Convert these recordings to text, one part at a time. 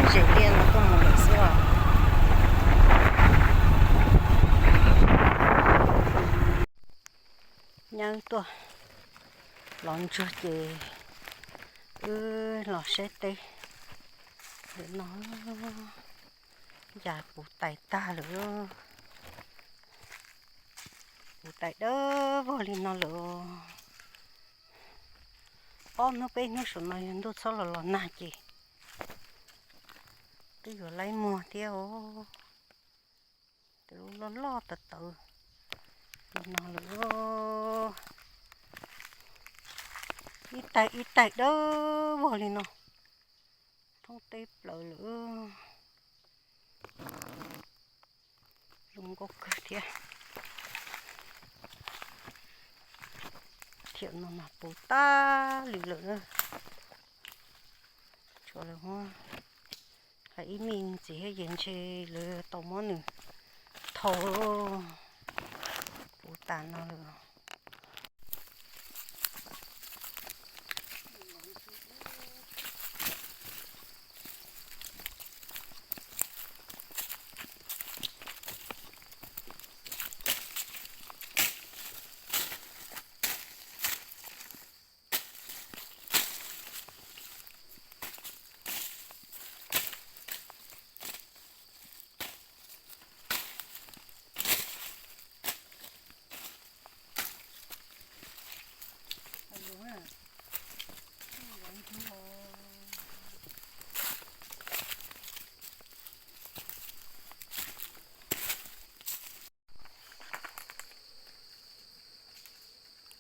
tsev liaj no tuaj mus lawm xwb os. Nyab tuaj lov ntsuag ces wb los saib teb. Ntawm no yam puv tais tag lawm, puv tais dawb vog li no lawm. Ob hnub peb hnub saum no yog ntuj txhob los los nag ces twb yuav laib muag thiab os. Tus lub loj loj tawv tawv li no lawm, ib tais ib tais dawb vog li no, thoob teb plaws lawm. Zoo nkauj kawg thiab. Thiab no mas puv tag li lawm. Tshuav lawv muab hais ib me ntsis thiab ces ntshe lawv tau muab nws thau puv tas no lawm.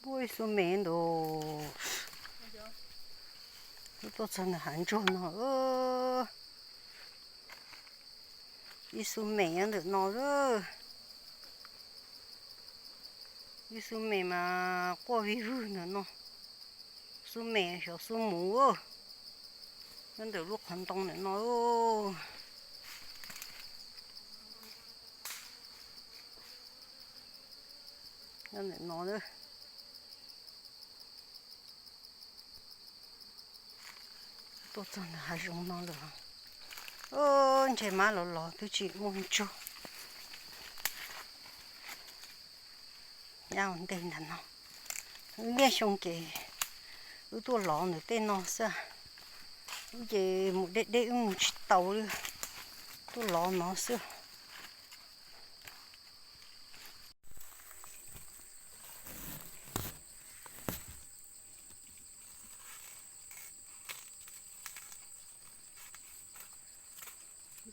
Ua ib xu me ntawm, wb tuaj txog ntawm hav ntsuag no, ib xu me nyob ntawm no lawm. Ib xu me mas quaj vij vwg ntawm no. Xu me xyov xu muv nyob ntawm lub qhov ntoo ntawm no. Nyob ntawm no. Tuaj txog ntawm hav zoov no lawm. Ntshe mab los los twb tsis muaj ntsuag. Nyab ua ntej ntag no. Wb niaj xyoo ces wb tuaj lov ntawm tej no xwb. Wb ces mus deb deb wb mus tsis tau li, tuaj lov no xwb.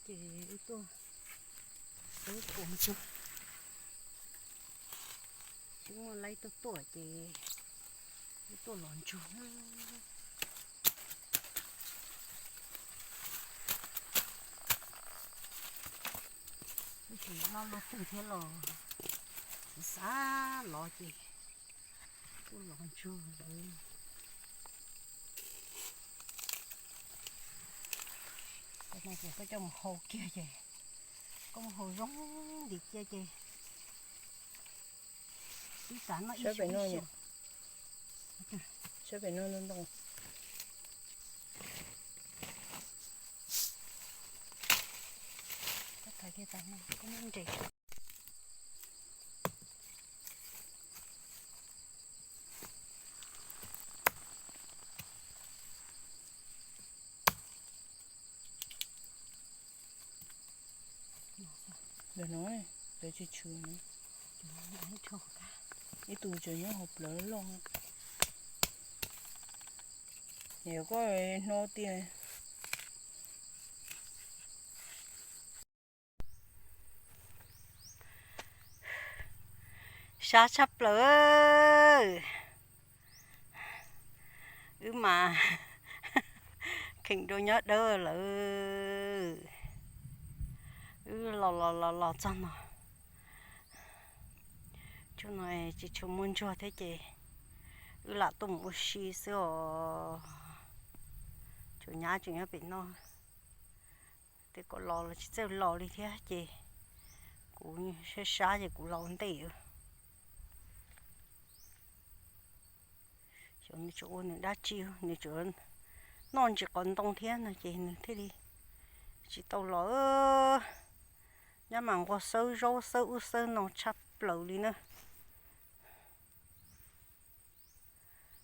Ces wb tuaj xub pus ntsuag, tsis muaj laib tuaj tuaj ces wb tuaj lov ntsuag. Wb tsis noj luaj twg thiab los tsis xav lov ces tuaj lov ntsuag lawm. Cov no ces koj coj mus hau kiag ces koj mus hau zoo ntim cia ces ib tsam noj ib xyoos. Saib pem no ntoo ntoo. Koj thaiv kiag tas no koj muab nres. Ntawm no lawv tsis tshwm. Ib tug tseem nyob hauv plawv loj. Yog koj hno tiag. Sab tshaj plaws. Wb mas kheem dua nyob dawb lawm. Wb los los los los txog no, tsuas no tsis tshua muaj ntsuag thiab ces wb lam tuaj mus ua si xwb os. Tsuas nyab tseem nyob pem no, tej kom los los tsis txawj los li thiab ces kuv sab sab ces kuv los ua ntej. Xyov nws tseem ua nws dab tsi, nws tseem noj ntsis qos ntoo thiab no ces nws thiaj li Tsis tau los, nyob mas nquag xawb zaub xawb ub xawb no tshaj plaws li na.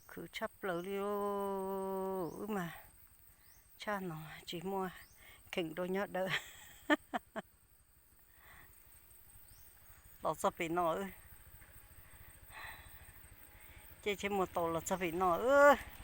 Khwv tshaj plaws li, wb mas tshaj no tsis muaj kheem rau nyob dawb. Los txog pem no, ces tsheb mus tau los txog pem no, wb